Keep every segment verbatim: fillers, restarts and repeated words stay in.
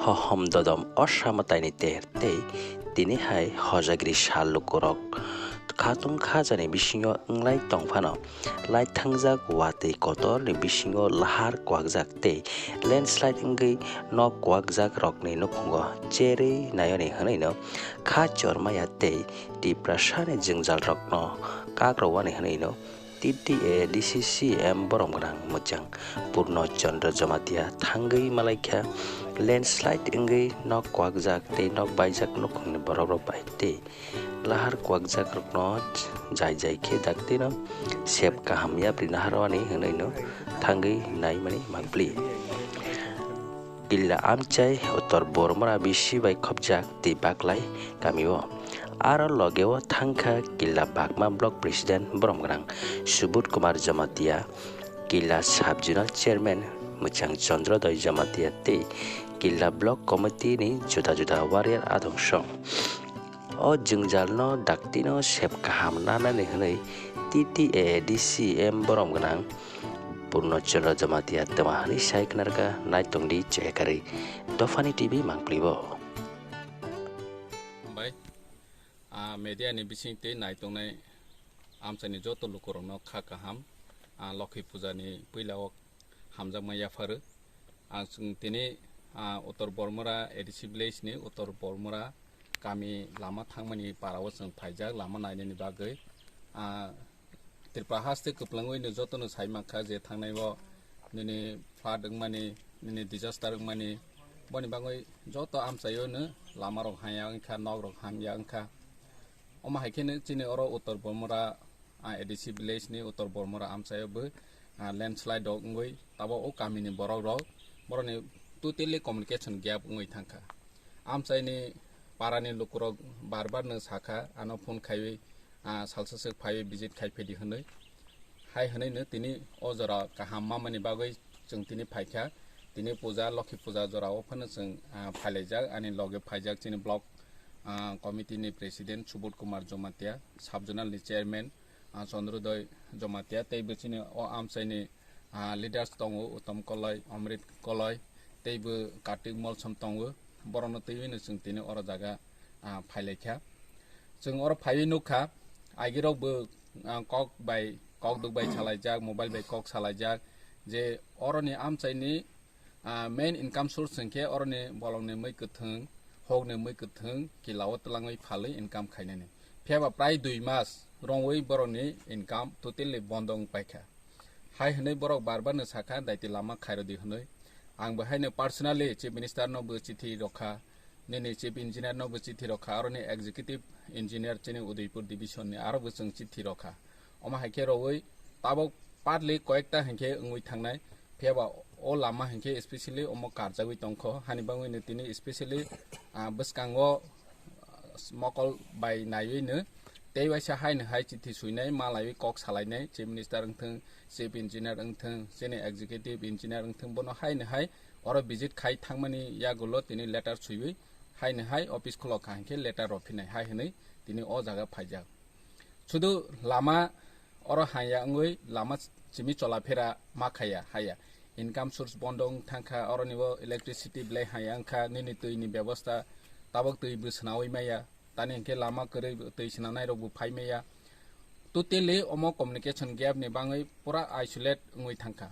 Hohom dodom osa mwtaini ter tei tini hai hojagri sal lukurok khatung khajani bisingo wnglai tongphano, lai thangjak watwi kotorni bisingo lahar kwakjak tei landslide wngwi nok kwakjak rokni nukhungo cherwi nayoni hwnwino kha chormaya tei Tiprasani jwngjal rokno kakrowani hwnwino T T A D C C M borom gwnang mwchang Purno Chandra Jamatia thangwi malaikha. Landslide wngwi nok kwakjak tei nok baijak nukhungni borok rok bai tei lahar kwakjak rokno jai jai khe daktino sep kaham yapri naharwani hwnwino thangwi naimani mangpli. Killa amchai Uttor Bormora bisi bai khopjak tei baklai kamio. Aro logeo thangkha Killa Bagma Block President borom gwnang Subut Kumar Jamatia, Killa Sub Zonal Chairman Mwchang Chandra Doi Jamatia tei Killa Block Committee ni juda juda warrior adong song. O jwngjalno daktino sep kaham nanani hwnwi T T A D C M borom gwnang Purno Chandra Jamatia twma hwnwi sai khnarkha, naitongdi chekarwi Dophani T V mangplibo. Bai, ah, media ni bising tei naitongnai amchaini joto lukurokno kha kaham, ah, Lokhi puja ni puila o hamjakma yapharo. Ang chwng tini, ah, Uttor Bormora A D C village ni Uttor Bormora kami lama thangmani para o chwng phaijak lama nainani bagwi. Ah, Tripura haste kwplwngwi no jotono sai mankha je thangnai o nini flood wngmani, nini disaster wngmani, boni bagwi joto amchaio no lama rok hamya wngkha, nok rok hamya wngkha. Omo hai khe no chini oro Uttor Bormora, ah, A D C village ni Uttor Bormora amchaio bo, ah, landslide rok wngwi tabok o kamini borok rok borokni totally communication gap wngwi thangkha. Amchaini parani lukurok bar bar no sakha, ano phone khaiwi, ah, salsa swk phaiwi visit khai phedi hwnwi. Hai hwnwi no tini o jora kaham mamani bagwi chwng tini phaikha. Tini puja, Lokhi puja jora o phano chwng, ah, phailaijak, ani loge phaijak chini block, ah, committee ni president Subut Kumar Jamatia, sub zonal ni chairman, ah, Chandrodoi Jamatia, tei bo chini o amchaini, ah, leaders tongo, Uttom Koloi, Amrit Koloi, tei bo Kartik Molsom tongo. Borokno twiwi no chwng tini oro jaga, ah, phailaikha. Chwng oro phaiwi nukha, agirok bo, ah, kok bai, kok duk bai salaijak, mobile bai kok salaijak, je oroni amchaini, ah, main income source hwnkhe oroni bolongni mui kwthwng, hokni mui kwthwng, kilao twlangwi phalwi income khainani. Phiyaba prai dui mas rongwi borokni income totally bondo wng paikha. Hai hwnwi borok bar bar no sakha, daiti lama khairodi hwnwi. Ang bo haino personally Chief Minister no bo chithi rokha, nini Chief Engineer no bo chithi rokha, aroni Executive Engineer chini Udaipur Division ni aro bo chwng chithi rokha. Omo hai khe rowui tabok partly koyekta hinkhe wngwi thangnai, phiyaba o lama hinkhe specially omo karjagwi tongkho, hani bangwi no tini specially, ah, bwskango mokol bai naiwi no tei waisa hai no hai chithi swinai, malaiwi kok salainai, Chief Minister wngthwng, Chief Engineer wngthwng, chini Executive Engineer wngthwng, bono hai no hai oro visit khai thangmani yagulo tini letter swiwi hai no hai office khulok kha hinkhe letter rw phinai hai hwnwi tini o jaga phaijak. Sudu lama oro haya wngwi lama simi cholaphera ma khaya haya. Income source bondo wng thangkha, oroni bo electricity belai haya wngkha, nini twi ni bebosta tabok twi bo swnawi maya, tani hinkhe lama kwrwi twi swnanai rok bo phai maya. Totally omo communication gap ni bangwi pura isolate wngwi thangkha.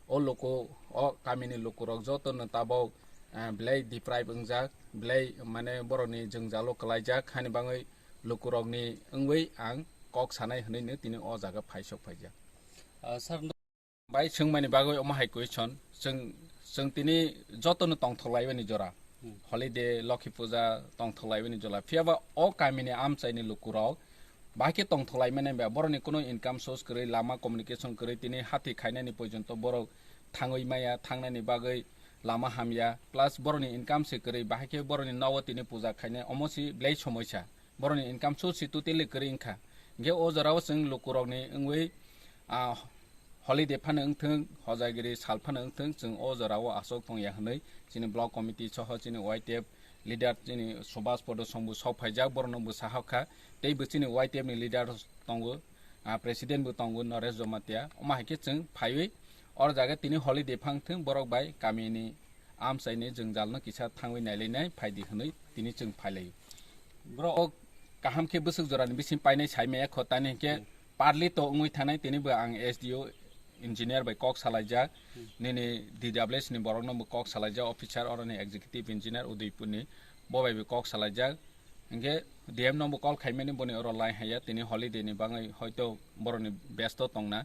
O luku, o kamini lukurok jotono tabok, eh, belai deprive wngjak, belai mane borokni jwngjalo kwlaijak, hani bangwi lukurokni wngwi ang kok sanai hwnwi no tini o jaga phaisok phaijak. Ah, sir, bai swngmani bagwi omo hai question, chwng, chwng tini jotono tongthok laibani jora. Hmm. Holiday, Lokhi puja tongthok laibani jora. Phiyaba o kamini amchaini lukurok bahai khe tongthok laimani ba borokni kuno income source kwrwi, lama communication kwrwi, tini hati khainani porjonto borok thangwi maya, thangnani bagwi lama hamya, plus borokni income se kwrwi, bahai khe borokni nogo tini puja khainai, omo si belai somoisa. Borokni income source si totally kwrwi wngkha. Hinkhe o jorao chwng lukurokni wngwi, ah, holiday phano wngthwng, hojagiri sal phano wngthwng, chwng o jorao aswk tongya hwnwi chini block committee soho chini Y T F leader chini Subhas Podo Song bo sok phaijak, borokno bo sahok kha, tei bo chini Y T F ni leader tongo, ah, president bo tongo Naresh Jamatia. Omo hai khe chwng phaiwi oro jaga tini holiday phang thwng, borok bai kamini Amchaini jwngjalno kisa thangwi nailainai phaidi hwnwi tini chwng phailaio. Bro, o kaham khe bwswk jorani bising painai saimaya kho, tani hinkhe partly to wngwi thanai, tini bo ang S D O engineer bai kok salaijak, nini D W S ni borokno bo kok salaijak, officer oroni executive engineer Udaipurni, bo bai bo kok salaijak. Hinkhe D M no bo call khaimani, boni oro line haiya, tini holiday ni bagwi hoito boroni besto tongna.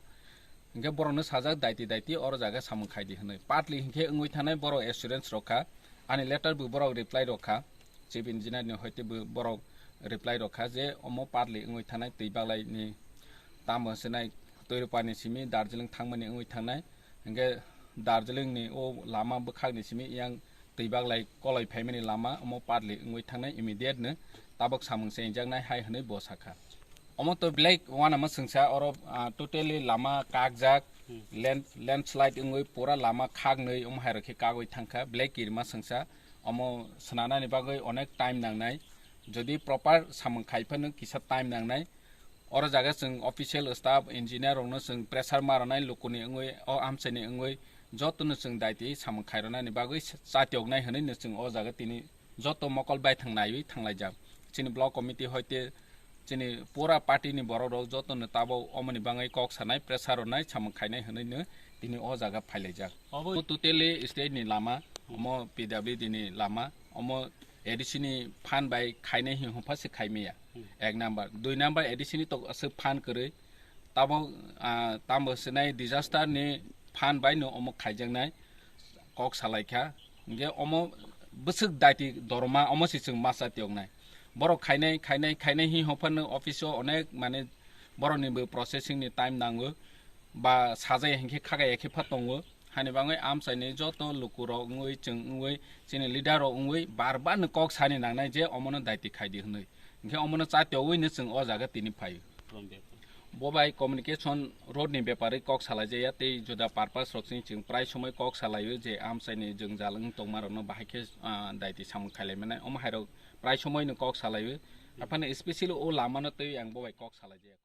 Hinkhe borokno sajak, daiti daiti oro jaga samung khaidi hwnwi. Partly hinkhe wngwi thanai borok assurance rokha, ani letter bo borok reply rokha, chief engineer ni hoite bo borok reply rokha je omo partly wngwi thanai twi baglaini, tamo hwnsinai Toirupani simi Darjeeling thangmani wngwi thangnai. Hinkhe Darjeeling ni o lama bwkhakni simi yang twi baglai koloi phaimani lama omo partly wngwi thangnai, immediate no tabok samung chengjaknai hai hwnwi bo sakha. Omo to belai uanama swngsa, oro, ah, totally lama kakjak, land, landslide wngwi pura lama khaknwi omo hairok khe kagwi thangkha, belai kirima swngsa. Omo swnanani bagwi onek time nangnai, jodi proper samung khai phano kisa time nangnai. Oro jaga chwng official staff, engineer rokno chwng pressure ma rwnai, lukuni wngwi, o amchaini wngwi jotono chwng daiti samung khai rwnani bagwi chatiyoknai hwnwi no chwng o jaga tini joto mokol bai thang naiwi thanglaijak. Chini block committee hoite chini pura party ni borok rok jotono tabok omoni bagwi kok sanai, pressure rwnai, samung khainai hwnwi no tini o jaga phailaijak. Obo totally state ni lama, omo P W D ni lama, omo A D C ni phan bai khainai hi hwnpha se khaimaya. Ek number, dui number A D C ni tok aswk phan kwrwi. Tabok, ah, tamo sinai disaster ni phan bai no omo khaijaknai kok salaikha. Hinkhe omo bwswk daiti dorma omo se chwng masa tiyoknai. Borok khainai, khainai, khainai hi hwnphano office o onek mane borokni bo processing ni time nango. Ba sajaya hinkhe khagaya khe pha tongo. Hani bagwi amchaini joto lukurok wngwi, chwng wngwi, chini leader rok wngwi bar bar no kok sani nangnai je omono daiti khaidi hwnwi. Hinkhe omono chatiyogwi no chwng o jaga tini phaio. From there. Bo bai communication road ni bepari kok salaijaya tei juda purpose rok chini chwng prai somoi kok salaio je amchaini jwngjal wng tongma rokno bahai khe, ah, daiti samung khailai mannai. Omo hairok prai somoi no kok salaio. Aphano specially o lama no twi ang bo bai kok salaijaya.